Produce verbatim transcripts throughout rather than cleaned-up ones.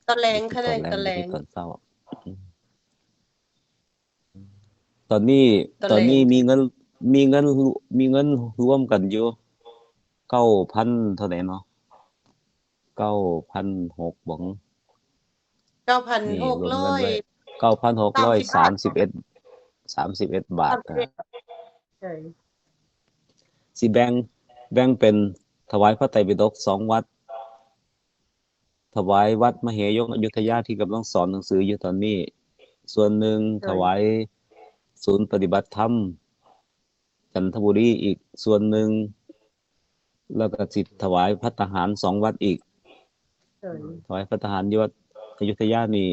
ตอนแลงค่ะ ตอนแลง ตอนแลง ตอนเช้า ตอนนี้ ตอน ตอนนี้ แลง มีเงิน มีเงิน มีเงินรวมกันอยู่ เก้าพัน เท่าไหร่เนาะ เก้าพันหก บ่ เก้าพันหกร้อย เก้าพันหกร้อยสามสิบเอ็ด สามสิบเอ็ด บาท สามสิบเอ็ด นะ ใช่ สิแบ่ง แบ่งเป็นถวายพระไตรปิฎกสองวัด ถวายวัดมเหยงอยุธยาที่กำลังสอนหนังสืออยู่ตอนนี้ ส่วนหนึ่ง ใช่ ถวายศูนย์ปฏิบัติธรรมจันทบุรีอีกส่วนหนึ่ง แล้วก็สิถวายภัตตาหารสองวัดอีก ใช่ ถวายภัตตาหารอยู่วัดอยุธยานี่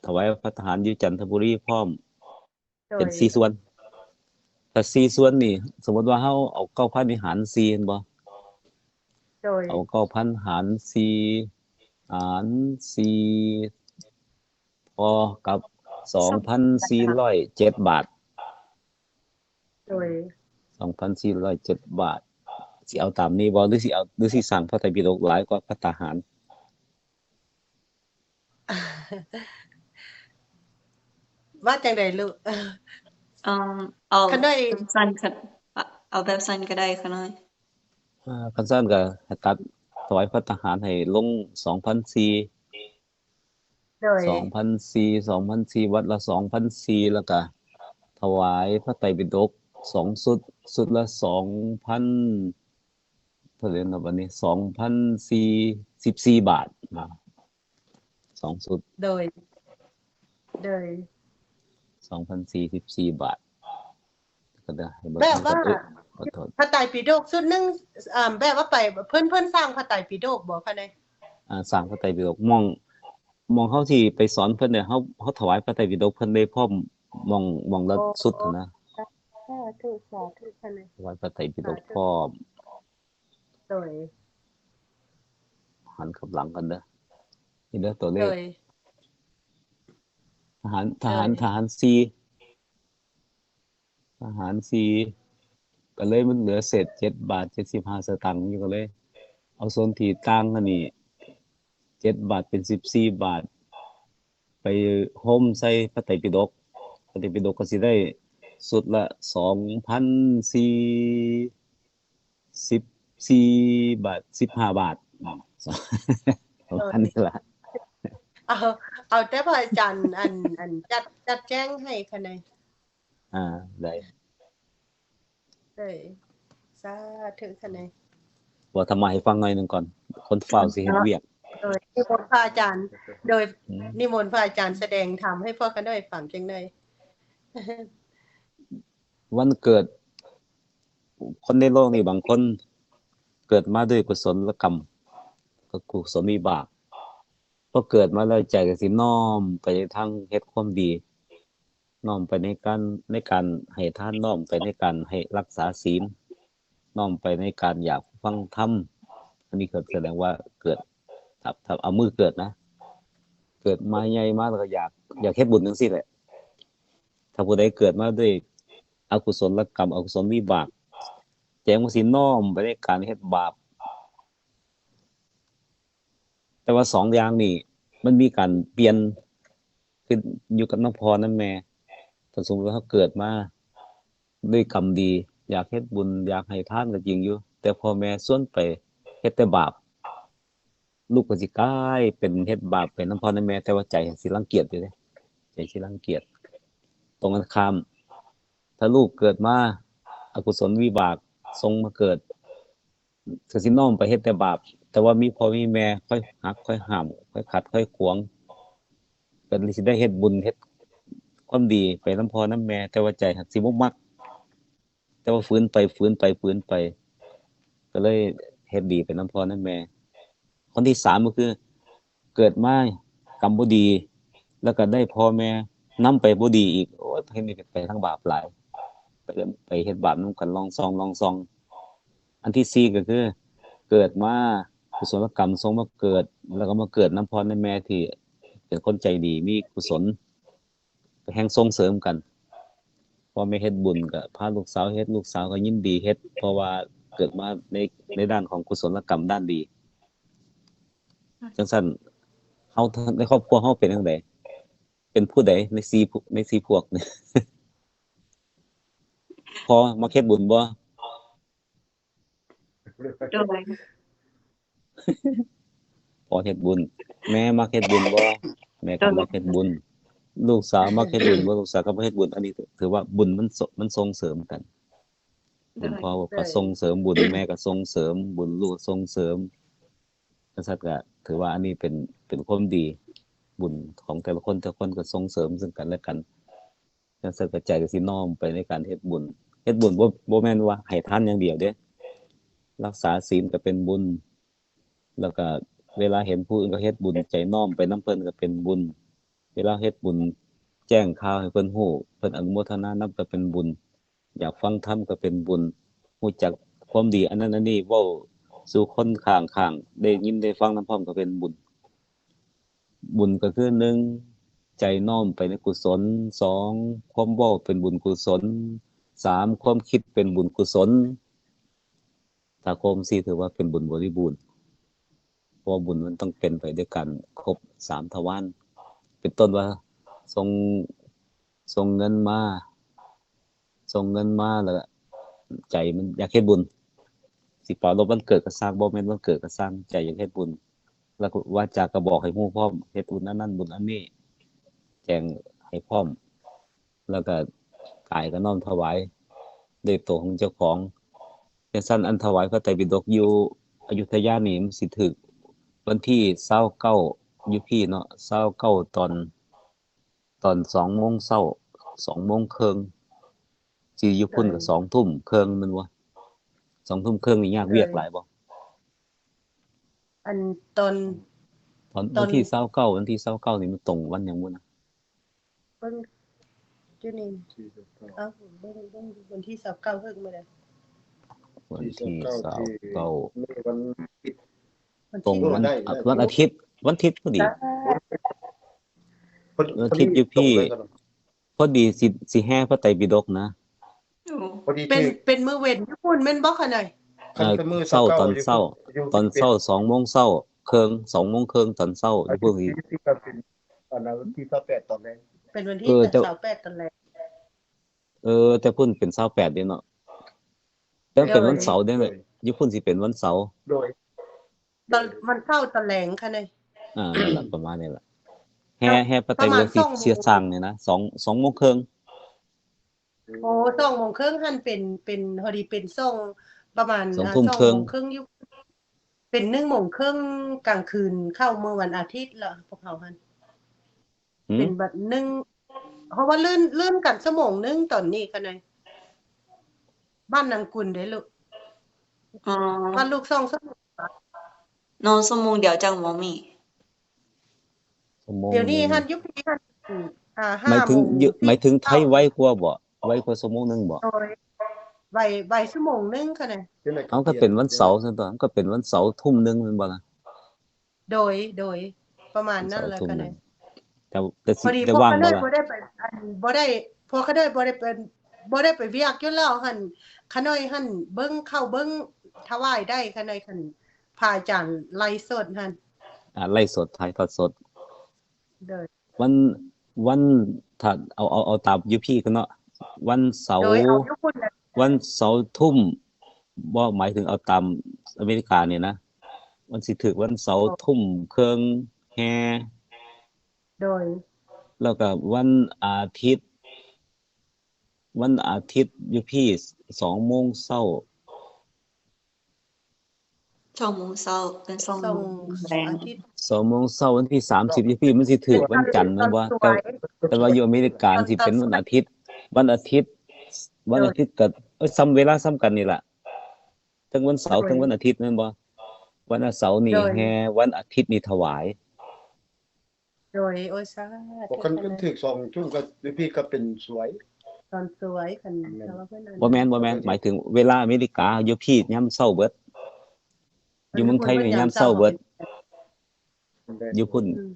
ถวายภัตตาหารอยู่จันทบุรีพร้อม ใช่ เป็นสี่ส่วน ถ้าสี่ส่วนนี่ สมมติว่าเฮาเอาเก้าพันนี่หารสี่ เห็นบ่ ใช่ เอาเก้าพันหารสี่ หารสี่ พอกับสองพันสี่ร้อยเจ็ด บาท ใช่ สองพันสี่ร้อยเจ็ด บาท สิเอาตามนี้บ่ หรือสิเอา หรือสิสั่งพระไตรปิฎกหลายกว่าภัตตาหาร ว่าจังใดลูก เอ่อเอา ข้าน้อย แบบสั้นค่ะ เอาแบบสั้นก็ได้ข้าน้อย อ่า คันซั่นก็ให้ตัดถวายภัตตาหารให้ลงสองพันสี่ โดย สองพันสี่ สองพันสี่ วัดละสองพันสี่ แล้วก็ถวายพระไตรปิฎกสองชุด ชุดละสองพัน เท่าไหร่นะบัดนี้ สองพันสี่ สิบสี่ บาทนะ สองชุด โดย โดย สองพันสี่ สิบสี่ บาท ก็ได้ให้เบิ่ง แบบว่า ขอโทษ ขอโทษ พระไตรปิฎกชุดหนึ่งอ่าแบบว่าไปเพิ่นเพิ่นสร้างพระไตรปิฎกบ่คะเนี่ย อ่า สร้างพระไตรปิฎก หม่อง หม่องเฮาที่ไปสอนเพิ่นเนี่ย เฮา เฮาถวายพระไตรปิฎกเพิ่นได้พร้อม หม่อง หม่องละ อ๋อ ชุดนะ สาธุสาธุค่ะเนี่ย ถวายพระไตรปิฎก สาธุ พร้อม โดย หันกลับหลังกันเด้อ นี่เด้อตัวเล โด ข ย ทหาร ทหาร โดย ทหารสี่ ทหารสี่ ก็เลยมันเหลือเศษเจ็ดบาทเจ็ดสิบห้าสตางค์อยู่ ก็เลย เอาส่วนที่ต่างกันนี่ เจ็ดบาทเป็นสิบสี่บาท ไปโฮมใส่พระไตรปิฎก พระไตรปิฎกก็สิได้ชุดละสองพันสี่ สิบสี่บาท สิบห้าบาท อืม ประมาณนี้ล่ะ เอา เอาแต่พระอาจารย์อัน อันจัด จัดแจงให้คะเนี่ย อ่า ได้ โดย สาธุค่ะเนี่ย ว่าธรรมะให้ฟังหน่อยหนึ่งก่อน คนฟ้าวสิเฮ็ดเวียก โดยนิมนต์พระอาจารย์ โดย อืม นิมนต์พระอาจารย์แสดงธรรมให้พวกข้าน้อยฟังจังหน่อย วันเกิด คนในโลกนี่บางคนเกิดมาด้วยกุศลกรรม ก็กุศลวิบาก พอเกิดมาแล้วใจก็สิน้อมไปทางเฮ็ดความดี น้อมไปในการ ในการให้ทาน น้อมไปในการให้รักษาศีล น้อมไปในการอยากฟังธรรม อันนี้ก็แสดงว่าเกิด ถ้า ถ้าเอามือเกิดนะ เกิดมาใหญ่มาแล้วก็อยาก อยากเฮ็ดบุญจังซี่แหละ ถ้าผู้ใดเกิดมาด้วยอกุศลกรรม อกุศลวิบาก ใจมันสิน้อมไปในการเฮ็ดบาป แต่ว่าสองอย่างนี่ มันมีการเปลี่ยน ขึ้นอยู่กับนำพ่อนำแม่ ถ้าสมมุติว่าเฮาเกิดมาด้วยกรรมดี อยากเฮ็ดบุญ อยากให้ทานก็จริงอยู่ แต่พ่อแม่ชวนไปเฮ็ดแต่บาป ลูกก็สิกลายเป็นเฮ็ดบาปไปนำพ่อนำแม่ แต่ว่าใจสิรังเกียจอยู่เด้ ใจสิรังเกียจ ตรงกันข้าม ถ้าลูกเกิดมาอกุศลวิบากส่งมาเกิด ก็สิน้อมไปเฮ็ดแต่บาป แต่ว่ามีพ่อมีแม่คอยหักคอยห้าม คอยขัดคอยขวาง ก็สิได้เฮ็ดบุญเฮ็ดความดีไปนำพ่อนำแม่ แต่ว่าใจหักสิบ่มัก แต่ว่าฝืนไป ฝืนไป ฝืนไป ก็เลยเฮ็ดดีไปนำพ่อนำแม่ คนที่สามก็คือ เกิดมากรรมบ่ดี แล้วก็ได้พ่อแม่นำไปบ่ดีอีก โอ้ย เฮ็ดนี่ไปทางบาปหลาย ไป ไปเฮ็ดบาปนำกันลองซอง ลองซอง อันที่สี่ก็คือ เกิดมากุศลกรรมส่งมาเกิด แล้วก็มาเกิดนำพ่อนำแม่ที่เป็นคนใจดี มีกุศล แฮ่งส่งเสริมกัน พ่อแม่เฮ็ดบุญก็พาลูกสาวเฮ็ด ลูกสาวก็ยินดีเฮ็ด เพราะว่าเกิดมาใน ในด้านของกุศลกรรมด้านดี จังซั่น เฮาในครอบครัวเฮาเป็นจั่งใด เป็นผู้ใดในสี่ผู้ ในสี่พวกเนี่ย พ่อมักเฮ็ดบุญบ่ โดย พ่อเฮ็ดบุญ แม่มักเฮ็ดบุญบ่ แม่ก็มักเฮ็ดบุญ ลูกสาวมักเฮ็ดบุญบ่ ลูกสาวก็มักเฮ็ดบุญ อันนี้ถือว่าบุญมันส- มันส่งเสริมกัน บุญพ่อก็ส่งเสริมบุญ แม่ก็ส่งเสริมบุญ ลูกส่งเสริม จั่งซั้นก็ถือว่าอันนี้เป็น เป็นความดี บุญของแต่ละคน แต่ละคนก็ส่งเสริมซึ่งกันและกัน จั่งซั้นก็ใจก็สิน้อมไปในการเฮ็ดบุญ เฮ็ดบุญบ่ บ่แม่นว่าให้ทานอย่างเดียวเด้ รักษาศีลก็เป็นบุญ แล้วก็เวลาเห็นผู้อื่นเขาเฮ็ดบุญ ใจน้อมไปนำเพิ่นก็เป็นบุญ เวลาเฮ็ดบุญแจ้งข่าวให้เพิ่นฮู้ เพิ่นอนุโมทนานำก็เป็นบุญ อยากฟังธรรมก็เป็นบุญ ฮู้จักความดีอันนั้นอันนี้เว้าสู่คนข้างๆ ได้ยินได้ฟังนำพร้อมก็เป็นบุญ บุญก็คือ หนึ่ง ใจน้อมไปในกุศล สอง ความเว้าเป็นบุญกุศล สาม ความคิดเป็นบุญกุศล ถ้าครบสี่ถือว่าเป็นบุญบริบูรณ์ เพราะบุญมันต้องเป็นไปด้วยกันครบสามทวาร เป็นต้นว่าส่ง ส่งเงินมา ส่งเงินมาแล้วก็ใจมันอยากเฮ็ดบุญ สิปรารภวันเกิดก็ซ่าง บ่แม่นวันเกิดก็ซ่าง ใจอยากเฮ็ดบุญ แล้วก็วาจาก็บอกให้ฮู้พร้อม เฮ็ดบุญอันนั้นบุญอันนี้ แจ้งให้พร้อม แล้วก็กายก็น้อมถวายด้วยตัวของเจ้าของ จั่งซั้นอันถวายพระไตรปิฎกอยู่อยุธยานี่มันสิถืกวันที่ซาวเก้า อยู่พี้เนาะ ซาวเก้า ตอน ตอนสองโมงเช้า สองโมงครึ่ง สิอยู่พุ้นก็สองทุ่มครึ่งแม่นบ่ สองทุ่มครึ่งนี่ยากเวียกหลายบ่ อันตอน ตอน ตอน วันที่ซาวเก้า วันที่ซาวเก้านี่มันตรงวันหยังบุนะ เบิ่งอยู่นี่ เอ้า เบิ่ง เบิ่งวันที่ซาวเก้าเพิ่งมาเลย วันที่ซาวเก้า มื้อวันอาทิตย์ วัน ตรง ที่ วัน ได้ วันอาทิตย์ วันอาทิตย์พอดี จ้า พอดี วันอาทิตย์อยู่พี้ ตรงเลยครับ พอดีสิ สิแห่พระไตรปิฎกนะ โอ้ พอดี เป็น ที่ เป็นมื้อเว้นอยู่พุ่นแม่นบ่คะหน่อย คันเป็นมื้อ เช้า ซาวเก้า ตอนเช้า อยู่ ตอนเช้าสองโมงเช้าครึ่ง สองโมงครึ่งตอนเช้า อยู่พุ้นอีก ที่ก็เป็นอันนั้นวันที่ซาวแปดตอนแรก เป็นวันที่ เออเจ้า ซาวแปดตอนแรก เออ แต่พุ้นเป็นซาวแปดเด้เนาะ แต่เป็นวันเสาร์เด้ เออ อยู่พุ้นสิเป็นวันเสาร์ โดย ตอนมันเช้าตอนแลงค่ะหน่อย อ่านั่นแหละประมาณนี้แหละ แห่แห่พระไตรปิฎก ประมาณ ที่ สองโมง เสียสร้างเนี่ยนะ สอง สองโมงครึ่ง โอ้สองโมงครึ่งหั่นเป็นเป็นพอดีเป็นสองประมาณ สอง อ่า ทุ่ม สอง ครึ่ง โมงครึ่งอยู่ เป็นหนึ่งโมงครึ่งกลางคืนเข้าเมื่อวันอาทิตย์ละพวกเขาหั่น หืม เป็นแบบหนึ่งเพราะว่าเลื่อนเลื่อนกันชั่วโมงหนึ่งตอนนี้ค่ะหน่อย บ้านนางกุลเด้อลูก อ๋อ บ้านลูกสองชั่วโมง นอนชั่วโมงเดียวจังบ่มี ชั่วโมง เดี๋ยวนี้ หนึ่ง หั่นอยู่พี้หั่นอ่าห้า หมายถึง โมง อยู่ สี่ หมายถึงไทยไวกว่าบ่ ไวกว่าชั่วโมงหนึ่งบ่ โดยไวไวชั่วโมงหนึ่งค่ะหน่อย ที่ไหน เอาก็เป็นวันเสาร์ซั่นตัว ก็เป็นวันเสาร์ทุ่มหนึ่งแม่นบ่ล่ะ โดยโดยประมาณนั้นแหละ เสาร์ทุ่ม ค่ะ ห หน่ นึ่ อง ย แต่แต่สิ พอดี แต่ พวก ว่าง ข้า บ่ น้อย ล่ะ บ่ได้ไปอันบ่ได้พวกข้าน้อยบ่ได้เป็นบ่ได้ไปเวียกอยู่แล้วหั่นข้าน้อยหั่นเบิ่งเข้าเบิ่งถวายได้ข้าน้อยคันพระอาจารย์ไลฟ์สดหั่น อ่าไลฟ์สดถ่ายทอดสด โดย วันวันถ้าเอาเอาเอาตามอยู่พี้กันเนาะ วันเสา โด ร์ ยเอาอยู่พุ่นแหละ วันเสาร์ทุ่ม บ่หมายถึงเอาตามอเมริกาเนี่ยนะ มันสิถืกวันเสาร์ทุ่มครึ่งแห่ โดย แล้วก็วันอาทิตย์ วันอาทิตย์อยู่พี้สองโมงเช้า สองโมงเช้าเป็นสอง สอง โมงแลง อาทิตย์ สองโมงเช้าวันที่สามสิบอยู่พี้มันสิถืกวันจันทร์แม่นบ่ ตอนส แต่ วย แต่ว่าอยู่อเมริกาสิเป็นวันอาทิตย์ วันอาทิตย์ วันอาทิตย์ก็เอ้ยซ้ำเวลาซ้ำกันนี่ล่ะ ทั้งวันเสาร์ โดย ทั้งวันอาทิตย์แม่นบ่ วันเสาร์นี่ โดย แห่ วันอาทิตย์นี่ถวาย โดยโอ้ยสา พอคันถืกสองทุ่มก็พี่ก็เป็นสวย ตอนสวยคัน แม่น แต่ว่าเพิ่นนั่น บ่แม่นบ่แม่น หมายถึงเวลาอเมริกาอยู่พี้ยามเช้าเบิด อยู่เมืองไทยนี่ยามเช้าเบิด อยู่พุ่น อืม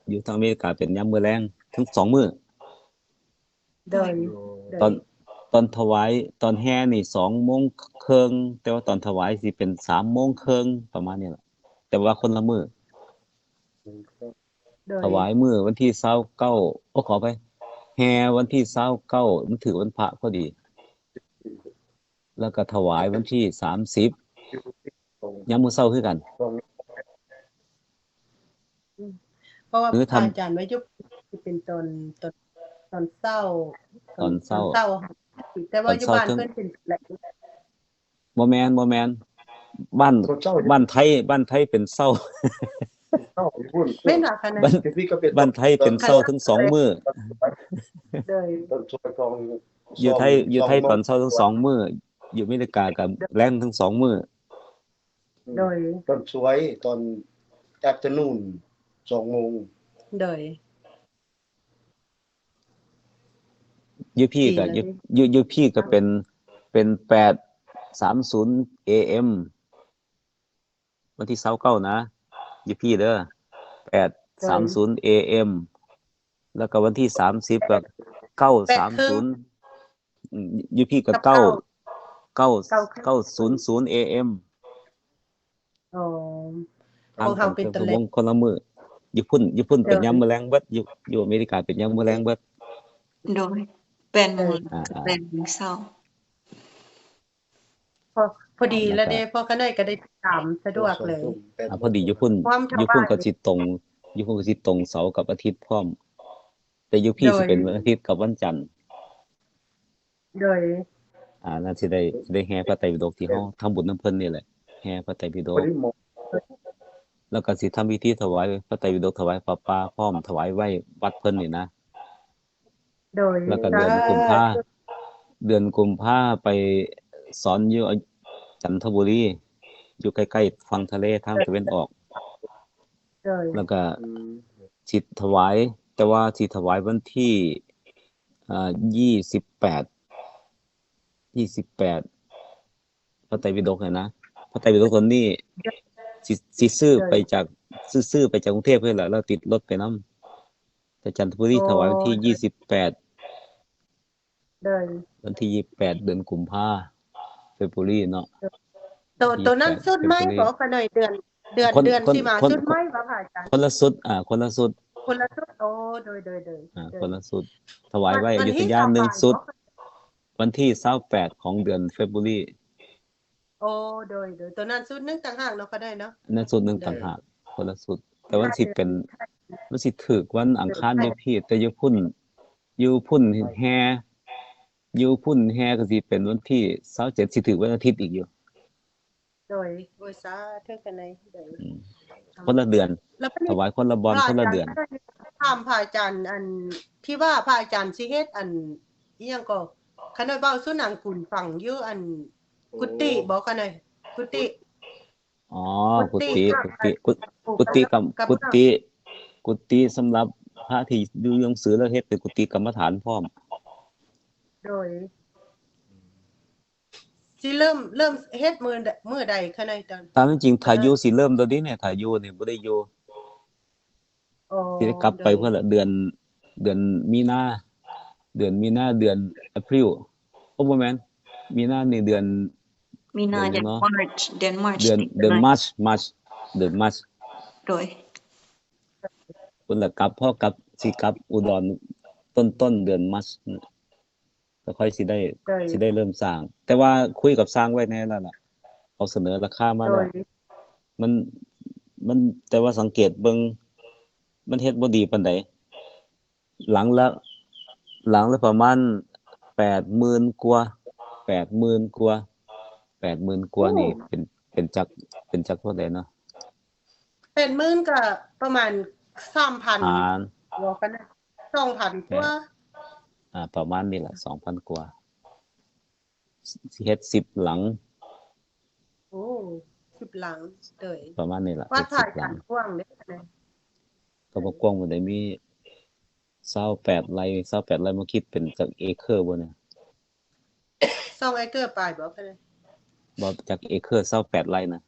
อยู่ทางอเมริกาเป็นยามมื้อแลงทั้งสองมื้อ โดย ตอน ตอนถวาย ตอนแห่นี่สองโมงครึ่ง แต่ว่าตอนถวายสิเป็นสามโมงครึ่งประมาณนี้แหละ แต่ว่าคนละมื้อ โดย ถวายมื้อวันที่ซาวเก้า โอ้ ขออภัย แห่วันที่ซาวเก้า มันถือวันพระพอดี แล้วก็ถวายวันที่สามสิบ ยามมื้อเช้าคือกัน เพราะว่า หรือทำ พระอาจารย์ว่ายุคเป็นตอนตอนตอนเช้า ตอนเช้า ตอนเช้า แต่ว่า ตอน อยู่ เช้า บ้าน ถึง เพิ่นเป็นแหลง บ่แม่น บ่แม่น บ้าน ตอนเช้า บ้านไทย บ้านไทยเป็นเช้า เช้าอยู่พุ่น แม่นว่าคะนะ บ้าน อยู่พี่ก็เป็น บ้านไทยเป็นเช้าถึงสองมื้อ โดย ตอนช่วงของ อยู่ไทย สอง อยู่ไทย สอง ตอนเช้าถึงสองมื้อ อยู่อเมริกากับแลงถึงสองมื้อ โดย ตอนสวยตอน afternoon สองโมง โดย อยู่พี่ก็ สี่นาที อยู่อยู่อยู่พี่ก็เป็นเป็นแปดสามศูนย์ เอ เอ็ม วันที่ซาวเก้านะ อยู่พี่เด้อ แปดสามศูนย์ เอ เอ็ม แล้วก็วันที่สามสิบก็เก้าสามศูนย์ อืม อยู่พี่ก็ เก้า เก้า เก้า เก้า เก้าศูนย์ศูนย์ เอ เอ็ม อ๋อ ต่าง ของ กั เฮา น เป็น เพิ่น ตะ ก็ แล ว ง งคนละมื้อ อยู่พุ่น อยู่พุ่นเป็นยามมื้อแลงเบิด อยู่อยู่อเมริกาเป็นยามมื้อแลงเบิด โดยแปดโมง อ่าอ่า แปดโมงเช้า พอพอดีแล้ว แล้วก็ เด้ พอขะน้อยก็ได้ตามสะดวกเลย อ่า พอดีอยู่พุ่น ความ อยู่พุ่น สบาย ก็สิตรง อยู่พุ่นก็สิตรงเสาร์กับอาทิตย์พร้อม แต่อยู่พี่ โดย สิเป็นวันอาทิตย์กับวันจันทร์ โดย อ่า นั่นสิได้ สิได้แห่พระไตรปิฎกที่เฮาทำบุญนำเพิ่นนี่แหละ แห่พระไตรปิฎ พอก ดีหมอ แล้วก็สิทำพิธีถวายพระไตรปิฎก ถวายผ้าป่าพร้อม ถวายไว้วัดเพิ่นนี่นะ โดย แล้วก็เดือนกุมภา เดือนกุมภาไปสอนอยู่จันทบุรี อยู่ใกล้ๆฝั่งทะเลทางตะวันออก โดย แล้วก็ อืม สิถวาย แต่ว่าสิถวายวันที่ อ่า ยี่สิบแปด ยี่สิบแปด พระไตรปิฎกเนี่ยนะ พระไตรปิฎกตนนี้ สิ สิซื้อไปจาก ซื้อ ซื้อไปจากกรุงเทพฯเพิ่นแหละ แล้วติดรถไปนำ แต่จันทบุรี โอ้ ถวายวันที่ยี่สิบแปด โดย วันที่ยี่สิบแปด เดือนกุมภา เฟบรุรีเนาะ โต โตนั้น ยี่สิบแปด สุดไหม เฟบรุรี บอกขะน้อย เดือน เดือน คน เดือน คน สิมา คน สุดไหมบอกพระอาจารย์ คนละสุด อ่า คนละสุด คนละสุด โอ้ โดย โดย โดย อ่า โดย คนละสุด ถวายไว้ วัน อยุธยา วันที่ หนึ่งสุด สาม วันที่ซาวแปดของเดือนเฟบรุรี โอ้ โดย โดย ตัวนั้นสุดหนึ่งต่างหากเนาะขะน้อยเนาะ นั่นสุดหนึ่งต่างหาก คนละสุด แต่ว่า ได้ สิเป็น เดือน มันสิถืกวันอังคารอยู่พี่ แต่อยู่พุ่น อยู่พุ่นแห่ อยู่พุ่นแห่ก็สิเป็นวันที่ซาวเจ็ด สิถืกวันอาทิตย์อีกอยู่ โดย โอ้ย สาธุขะน้อย โดย อืม คนละเดือน แล้วก็ ถวายคนละบอน พระ คนละเดือน อาจารย์ ถามพระอาจารย์ อันที่ว่าพระอาจารย์สิเฮ็ด อันอิหยังก็ขะน้อยเว้าสู่นางกุลฟังอยู่ อันกุฏิบอกขะน้อย กุฏิ อ๋อ กุ กุ ฏิ ฏิ ค่ะ กุฏิ กุ กุฏิกรรม กรรม กุฏิ กุฏิสำหรับพระที่อยู่หนังสือแล้วเฮ็ดเป็นกุฏิกรรมฐานพร้อม โดย สิเริ่ม เริ่มเฮ็ดมื้อใด มื้อใดขะน้อย ตอน ตามจริงถ้าอยู่สิเริ่มตอนนี้เนี่ย ถ้าอยู่เนี่ยบ่ได้อยู่ อ๋อ สิได้กลับไป โดย เพิ่นละเดือน เดือนมีนา เดือนมีนา เดือน April โอ้ บ่แม่น มีนานี่เดือน มีนา เดื เดื อ อน น เนาะ March เดือน March เดือน เดือน March March เดือน March โดย เพิ่นละกลับ พอกลับ สิกลับอุดรต้นต้นเดือน March ก็ค่อยสิได้ โดย สิได้เริ่มสร้าง แต่ว่าคุยกับช่างไว้แน่แล้วล่ะ เขาเสนอราคามาแล้ว โดย มัน มัน แต่ว่าสังเกตเบิ่ง มันเฮ็ดบ่ดีปานใด หลังละ หลังละประมาณแปดหมื่นกว่า แปดหมื่นกว่า แปดหมื่นกว่านี่ เป็น เป็นจัก เป็นจักเท่าใดเนาะ แปดหมื่นก็ประมาณสามพัน หาร บอกขะน้อย สองพันกว่า อ่า ประมาณนี้แหละ สองพันกว่า สิเฮ็ดสิบหลัง โอ้ สิบหลัง โดย ประมาณนี้แหละ วัด เฮ็ดสิบหลัง พระอาจารย์กว้างเด้อขะน้อย ก็บ่กว้างปานใด มีซาวแปดไร่ ซาวแปดไร่ มาคิดเป็นจักเอเคอร์บ่เนี่ย สองเอเคอร์ปลายบอกขะน้อย บ่ จักเอเคอร์ ซาวแปดไร่นะ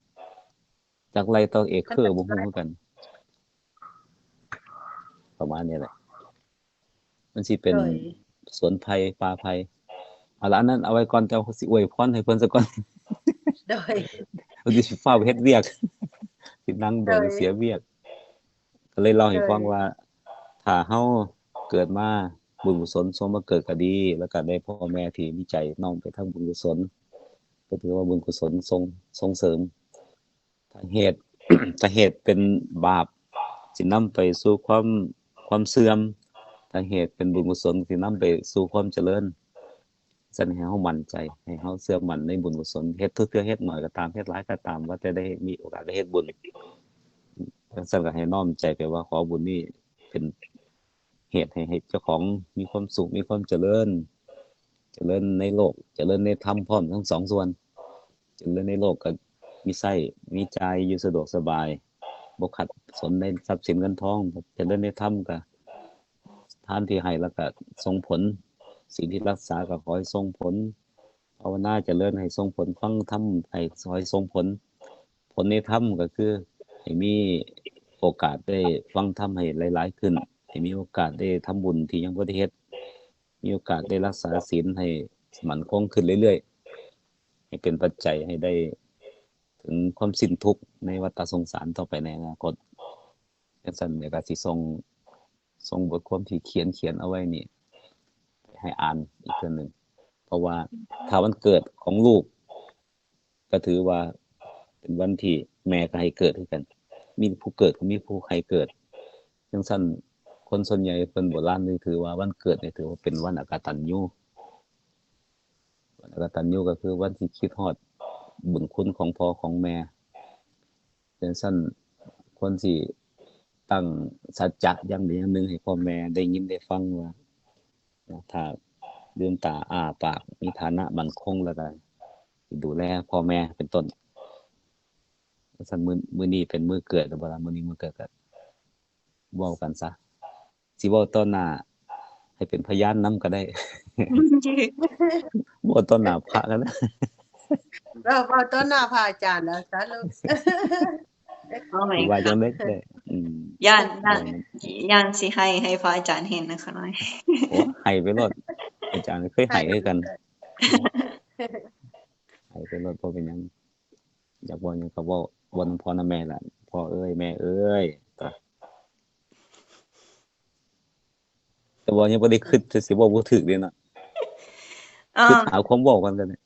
จักไร่ต่อเอเคอร์ บ่ฮู้คือกัน ประมาณนี้แหละ มันสิเป็น โดย สวนไผ่ ป่าไผ่ เอาละ อันนั้นเอาไว้ก่อน แต่ว่าสิอวยพรให้เพิ่นซะก่อน โดย เพิ่นสิฟ้าวเฮ็ดเวียก สินั่งโดน โดย เสียเวียก ก็ เลยเล่าให้ฟังว่า ถ้าเฮาเกิดมาบุญกุศลส่งมาเกิดก็ดี แล้วก็ได้พ่อแม่ที่มีใจน้อมไปทางบุญกุศล ก็ถือว่าบุญกุศลส่งส่งเสริม ถ้าเหตุ ถ้าเหตุเป็นบาป สินำไปสู่ความความเสื่อม ถ้าเหตุเป็นบุญกุศลสินำไปสู่ความเจริญ ซั่นให้เฮามั่นใจ ให้เฮาเชื่อมั่นในบุญกุศล เฮ็ดทุกเทื่อเฮ็ดน้อยก็ตาม เฮ็ดหลายก็ตาม ว่าแต่ได้มีโอกาสได้เฮ็ดบุญ จั่งซั่นก็ให้น้อมใจไปว่าขอบุญนี้เป็นเหตุให้ ให้เจ้าของมีความสุข มีความเจริญ เจริญในโลก เจริญในธรรมพร้อมทั้งสองส่วน เจริญในโลกก็มีใช้ มีจ่าย อยู่สะดวกสบาย บ่ขัดสนในทรัพย์สินเงินทอง เจริญในธรรมก็ ทานที่ให้แล้วก็ส่งผล ศีลที่รักษาก็ขอให้ส่งผล ภาวนาเจริญให้ส่งผล ฟังธรรมให้ ขอให้ส่งผล ผลในธรรมก็คือ ให้มีโอกาสได้ฟังธรรมให้หลายๆขึ้น ให้มีโอกาสได้ทำบุญที่ยังบ่ได้เฮ็ด มีโอกาสได้รักษาศีลให้มั่นคงขึ้นเรื่อยๆ ให้เป็นปัจจัยให้ได้ถึงความสิ้นทุกข์ในวัฏสงสารต่อไปในอนาคต จั่งซั่นแม่ก็สิส่ง ส่งบทความที่เขียน เขียนเอาไว้นี่ ให้อ่านอีกเทื่อหนึ่ง เพราะว่าถ้าวันเกิดของลูก ก็ถือว่าเป็นวันที่แม่ก็ให้เกิดคือกัน มีผู้เกิดก็มีผู้ให้เกิด จั่งซั่นคนส่วนใหญ่เพิ่นโบราณนี่ถือว่าวันเกิดนี่ถือว่าเป็นวันอกตัญญู วันอกตัญญูก็คือวันที่คิดฮอดบุญคุณของพ่อของแม่ จั่งซั่นควรสิตั้งสัจจะอย่างใดอย่างหนึ่งให้พ่อแม่ได้ยินได้ฟังว่า ถ้าลืมตาอ้าปากมีฐานะมั่นคงแล้วก็สิดูแลพ่อแม่เป็นต้น จั่งซั่นมื้อ มื้อนี้เป็นมื้อเกิดแล้วบ่ล่ะ มื้อนี้มื้อเกิดก็เว้ากันซะ สิเว้าต่อหน้า ให้เป็นพยานนำก็ได้ เว้าต่อหน้าพระก็ได้ เราเว้าต่อหน้าพระอาจารย์แล้วซะลูก เอาใหม่ ว่าจั ค่ะ งได๋ก็ได้ อืม ย่านย่านย่านสิให้ให้พระอาจารย์เห็นนะคะน้อย โอ้ ให้ไปโลด อาจารย์เคยให้คือกัน ให้ไปโลด บ่เป็นหยัง อยากเว้าหยังก็เว้า เว้านำพ่อนำแม่ล่ะ พ่อเอ้ย แม่เอ้ย แต่ว่ายังบ่ได้คิด สิเว้าบ่ถูกเด้เนาะ เอ่อ คิดหาความเว้าก่อนก็ได้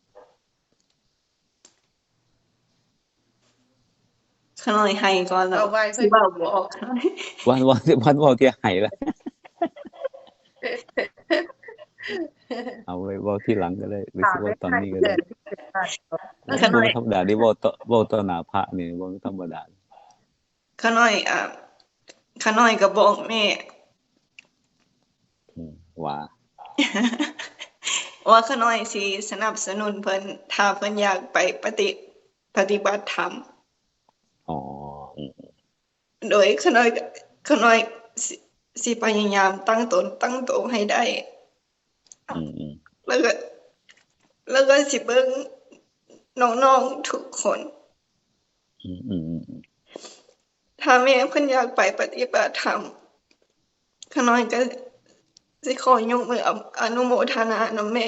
ขาน้อยให้ก่อนแล้ว เอาไว้ สิเว้าบ่ออกค่ะ วัน วัน วันเว้าที่ให้ละ เอาไว้เว้าทีหลังก็ได้ หรือสิเว้าตอนนี้ก็ได้ ถามไม่ทัน บ่ธรรมดาเด้ เว้าต่อ เว้าต่อหน้าพระนี่บ่ธรรมดา ขาน้อยอ่ะขาน้อยก็บอกแม่ อืม ว่า ว่าขาน้อยสิสนับสนุนเพิ่น ถ้าเพิ่นอยากไปปฏิ ปฏิบัติธรรม อ๋อ อืม โดยขาน้อยก็ ขาน้อยสิ สิพยายามตั้งตนตั้งโตให้ได้ อืม อืม แล้วก็ แล้วก็สิเบิ่งน้องๆทุกคน อืม อืม อืม ถ้าแม่เพิ่นอยากไปปฏิบัติธรรม ขาน้อยก็สิขอยกมืออนุโมทนานำแม่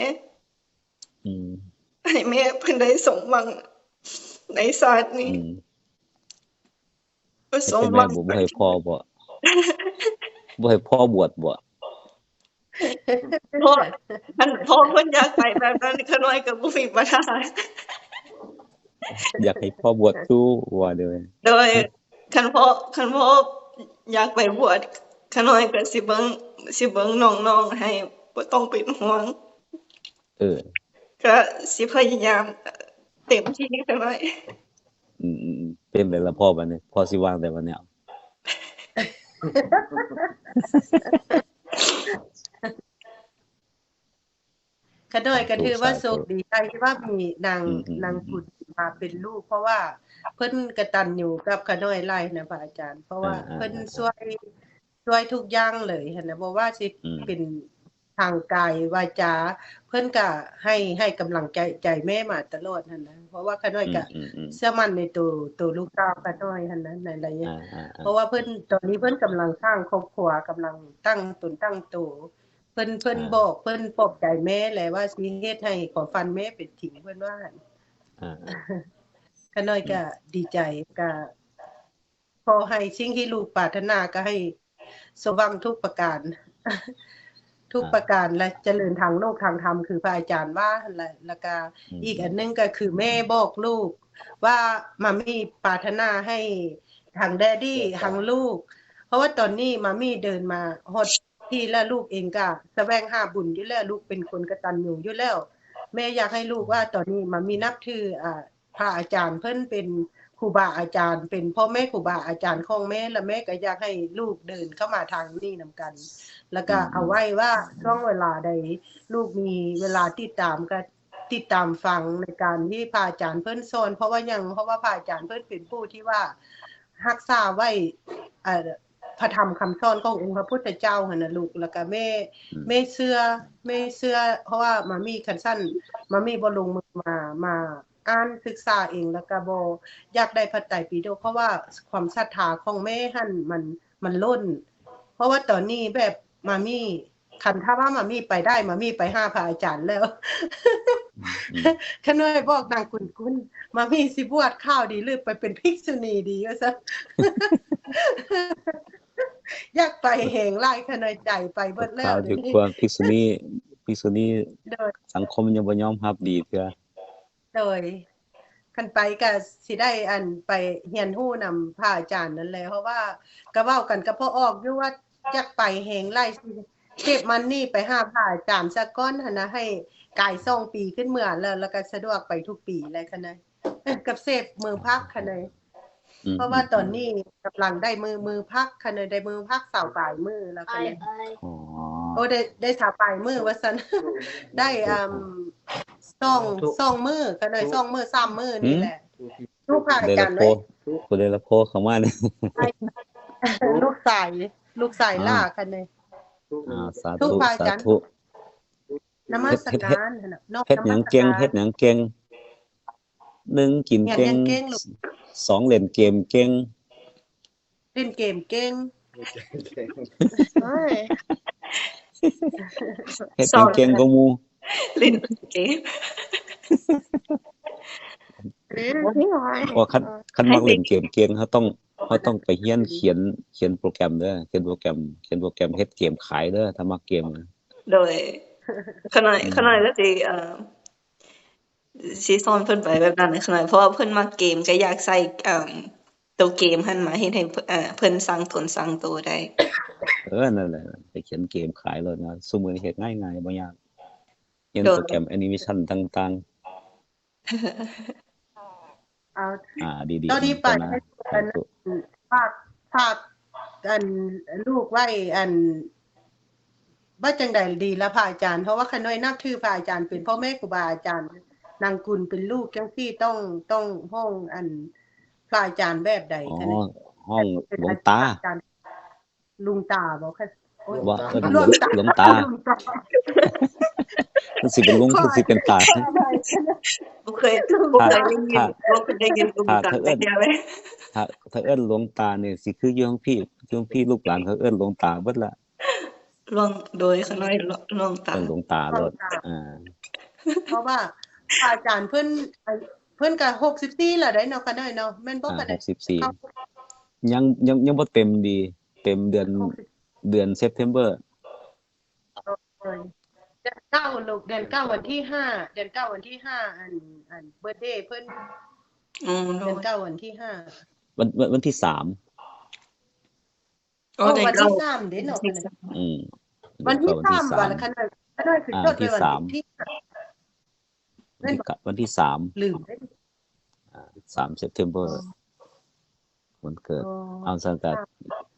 อืม ให้แม่เพิ่นได้สมหวังในชาตินี้ อืม บ่สม เป็น ห แม่ วัง บ่ บ่ให้พ่อบ่ บ่ให้พ่อบวชบ่ เพราะคันพ่อเพิ่นอยากไปแบบนั้น ขาน้อยก็บ่มีปัญหา อยากให้พ่อบวชคือว่าเด้อ โดยคันพ่อ คันพ่ออยากไปบวช ขาน้อยก็สิเบิ่ง สิเบิ่งน้องๆให้ บ่ต้องเป็นห่วง เออ ก็สิพยายามเต็มที่ ขาน้อย อืม อืม อืม เป็นได๋ล่ะพ่อบัดนี้ พ่อสิว่าจั่งใด๋บัดนี้ ขาน้อยก็ถือว่าโชคดีได้ที่ว่ามีนาง อืม อืม นางกุลมาเป็นลูก เพราะว่าเพิ่นกตัญญูกับขาน้อยหลายนะพระอาจารย์ เพราะว่า อ่า อ่า เพิ่น อ่า ช่วย ช่วยทุกอย่างเลยหั้นนะ บ่ว่าสิ อืม เป็นทางกายวาจา เพิ่นก็ให้ ให้กำลังใจ ใจแม่มาตลอดหั้นนะ เพราะว่าขาน้อยก็ อืม อืม เชื่อมั่นในตัว ตัวลูกสาวขาน้อยหั้นนะ ในระยะ อ่า อ่า อ่า เพราะว่าเพิ่นตอนนี้เพิ่นกำลังสร้างครอบครัว กำลังตั้งตนตั้งโต เพิ่น เพิ่น อ่า บอก เพิ่นปลอบใจแม่แหละว่าสิเฮ็ดให้ความฝันแม่เป็นจริง เพิ่นว่า อ่า ขาน้อยก็ดีใจ ก็ ขอให้สิ่งที่ลูกปรารถนาก็ให้สมหวังทุกประการ ทุกประการ และเจริญทางโลกทางธรรม คือพระอาจารย์ว่าหั่นแหละ แล้วก็ อืม อีกอันหนึ่งก็คือแม่บอกลูกว่ามามี่ปรารถนาให้ทางแดดดี้ ทางลูก เพราะว่าตอนนี้มามี่เดินมาฮอดที่แล้ว ลูกเองก็แสวงหาบุญอยู่แล้ว ลูกเป็นคนกตัญญูอยู่แล้ว แม่อยากให้ลูกว่าตอนนี้มามี่นับถือ อ่า พระอาจารย์เพิ่นเป็นครูบาอาจารย์ เป็นพ่อแม่ครูบาอาจารย์ของแม่ และแม่ก็อยากให้ลูกเดินเข้ามาทางนี้นำกัน แล้วก็ อืม เอาไว้ว่าช่วงเวลาใดลูกมีเวลาติดตามก็ติดตามฟังในการที่พระอาจารย์เพิ่นสอน เพราะว่าหยัง เพราะว่าพระอาจารย์เพิ่นเป็นผู้ที่ว่ารักษาไว้ เอ่อ พระธรรมคำสอนขององค์พระพุทธเจ้าหั่นน่ะลูก แล้วก็แม่ อืม แม่เชื่อ แม่เชื่อ เพราะว่ามามี่คันซั่น มามี่บ่ลงมือมา มาอ่านศึกษาเอง แล้วก็บ่อยากได้พระไตรปิฎก เพราะว่าความศรัทธาของแม่หั่นมัน มันล้น เพราะว่าตอนนี้แบบมามี่ คันถ้าว่ามามี่ไปได้ มามี่ไปหาพระอาจารย์แล้ว อืม ข้าน้อยบอกนางกุนกุน มามี่สิบวชขาวดีหรือไปเป็นภิกษุณีดีว่าซะ อยากไปแฮงหลาย ข้าน้อยใจไปเบิดแล้ว ขาว เดี๋ยว ดี นี้ กว่าภิกษุณี ภิกษุณี โดย สังคมยังบ่ยอมรับดีเทื่อ โดย คันไปก็สิได้อันไปเรียนรู้นำพระอาจารย์นั่นแหละ เพราะว่าก็เว้ากันกับพ่อออกอยู่ว่าอยากไปแฮงหลาย สิเก็บมันนี่ไปหาพระอาจารย์ซะก่อนหั่นนะ ให้กายสองปีขึ้นเมือแล้ว แล้วก็สะดวกไปทุกปีเลย ข้าน้อย กับเสพมื้อพัก ข้าน้อย อืม เพราะว่าตอนนี้กำลังได้มื้อ มื้อพัก ข้าน้อย ได้มื้อพักซาวปลายมื้อแล้ว ข้าน้อย อ๋อ โอ้ ได้ ได้ซาวปลายมื้อว่าซั่น ได้ อืม สอง สองมื้อ ข้าน้อย สองมื้อ สามมื้อนี่แหละ ลูกพระอา ได้ จา ละ รย์ โพ เว้ย ผู้ได้ละโพเข้ามาเนี่ย ลูกชาย ลูกชาย อ่า หล้า ข้าน้อย อ่า สา ลู ธุ กพระอาจารย์ สาธุ นมัสการหั่นน่ะ นอก เฮ็ดหยังเก่ง นมัสการ เฮ็ดหยังเก่ง หนึ่งกินเก่ง เฮ็ดหยังเก่งลูก สองเล่นเกมเก่ง เล่นเกมเก่ง โอ้ย เฮ็ดหยังเก่งกว่าหมู่ เล่นเกม อืมนี่หน่อย ว่าคัน คันมักเล่นเกมเก่ง เฮาต้อง เฮาต้องไปเรียนเขียน เขียนโปรแกรมเด้อ เขียนโปรแกรม เขียนโปรแกรมเฮ็ดเกมขายเด้อ ถ้ามักเกมนะ โดย ข้าน้อย อืม ข้าน้อยก็สิเอ่อสิสอนเพิ่นไปแบบนั้นข้าน้อย เพราะว่าเพิ่นมักเกม ก็อยากใส่เอ่อตัวเกมหั่นมาเฮ็ดให้เอ่อเพิ่นสร้างตนสร้างตัวได้ เออ นั่นแหละ ไปเขียนเกมขายโลดนะ ซุมื้อนี้เฮ็ดง่ายๆ บ่ยาก เขียน โดย โปรแกรมแอนิเมชันต่าง เอา ๆ อ่า ดีๆ เท่าที่ไป นะ ให้ สาธุ ฝาก ฝากอันลูกไว้ อัน ว่าจังใดดีละพระอาจารย์ เพราะว่าข้าน้อยนับถือพระอาจารย์เป็นพ่อแม่ครูบาอาจารย์ นางกุลเป็นลูกจังซี่ ต้อง ต้องฮ้องอันพระอาจารย์แบบใด อ๋อ คะเนี่ย ฮ้องหลวงตา อาจารย์ ลุงตาบ่คะ โอ้ย ว่าเอิ้น หลวงตา หลวงตา ลุงตา มันสิเป็นลุง มันสิเป็นตา บ่เคยบ่เคยได้ยิน ถ้า บ่เคยได้ยินลุงตา ถ้า จักเทื่อเลย ถ้า ถ้าเอิ้นหลวงตานี่สิคืออยู่ของพี่ อยู่ของพี่ลูกหลานเขาเอิ้นหลวงตาเบิดละ หลวง โดยข้าน้อยหลวงตา เอิ้นหลวงตาโลด อ่า เพราะว่าพระอาจารย์เพิ่น เพิ่นก็หกสิบสี่แล้วได้เนาะ ข้าน้อยเนาะ แม่นบ่ อ่า ข้าน้อย หกสิบสี่ ยัง ยัง ยังบ่เต็มดี เต็มเดือน เดือนเซปเทมเบอร์ เออ เดือนเก้าลูก เดือนเก้าวันที่ห้า เดือนเก้าวันที่ห้า อัน อันเบิร์ธเดย์เพิ่น อืม เดือนเก้าวันที่ห้า วัน วัน วันที่สาม โอ้ โอ้ เดือน วัน เก้า ที่สามเด้เนาะ วันที่สาม อืม วันที่ เดือนเก้า สาม วันที่สาม วันละคะน้อย คะน้อยคือ อ่า จดไว้ วันที่สาม วันที่ วันที่เก้า วันที่สาม ลืมได้ อ่า สามเซปเทมเบอร์ อ๋อ วันเกิด อ๋อ เอาซั่นก็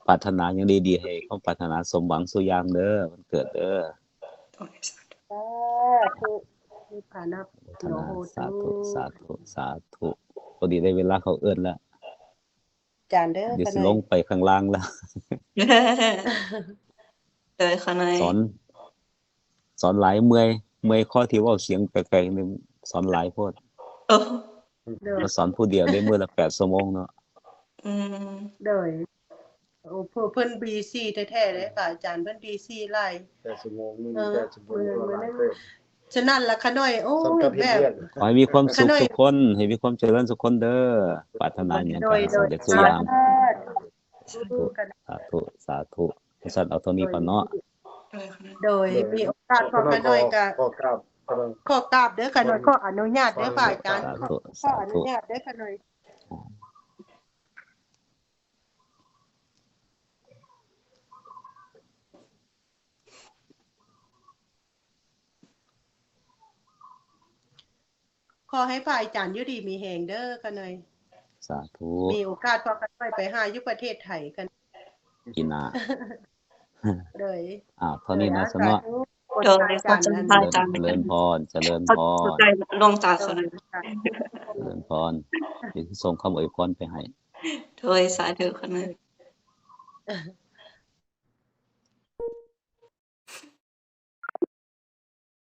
ปรารถนาหยังดีๆ ให้ความปรารถนาสมหวังสู่อย่างเด้อ วันเกิดเด้อ สาธุ นิพพานะ อนุโมทนา โอ้โห สาธุ สาธุ สาธุ พอดีได้เวลาเขาเอิ้นแล้ว อาจารย์เด้อ เดี๋ยวสิ คะน้อย ลงไปข้างล่างแล้ว เออข้าน้อย สอน สอนหลายเมื่อย เมื่อยข้อที่เว้าเสียงไกลๆนี่สอนหลายโพด โอ้ เด้อ มาสอนผู้เดียวได้มื้อละแปดชั่วโมงเนาะ อืม โดย โอ้ เพิ่น เพิ่นบีซีแท้ๆเลยค่ะ อาจารย์เพิ่นบีซีหลาย แปดชั่วโมงมื้อ เอ นี้ อ แปดชั่วโมง มื้อ ก็หลาย มื้อ เติบ ฉะนั้นละคะน้อย โอ้ สำคัญ แบบ เรื่อง ขอให้มีความสุข ขะน้อย ทุกคน ให้มีความเจริญทุกคนเด้อ ปรารถนาอย่าง โด ก็ ย ให้ โดย สำเร็จทุกอย่าง สาธุ สาธุ สาธุ สาธุ จั่งซั้นเอาเท่านี้ก่อนเนาะ โดยมีโอกาสพอข้าน้อยก็ ขอกราบขอ ขอกราบเด้อข้าน้อย ขออนุญาตเด้อพระอาจารย์ สาธุ ขออนุญาตเด้อข้าน้อย ขอให้พระอาจารย์อยู่ดีมีแฮงเด้อข้าน้อย สาธุ มีโอกาสพอข้าน้อยไปหาอยู่ประเทศไทยกัน กินหน้า โดย อ่าเท่านี้นะสำเนาะ โดย ขอบคุณพระอาจารย์ เจริญพร เจริญพร ใจหลวงตาเขานะ เจริญพร เดี๋ยวสิส่งคำอวยพรไปให้ โดยสาธุค่ะนะ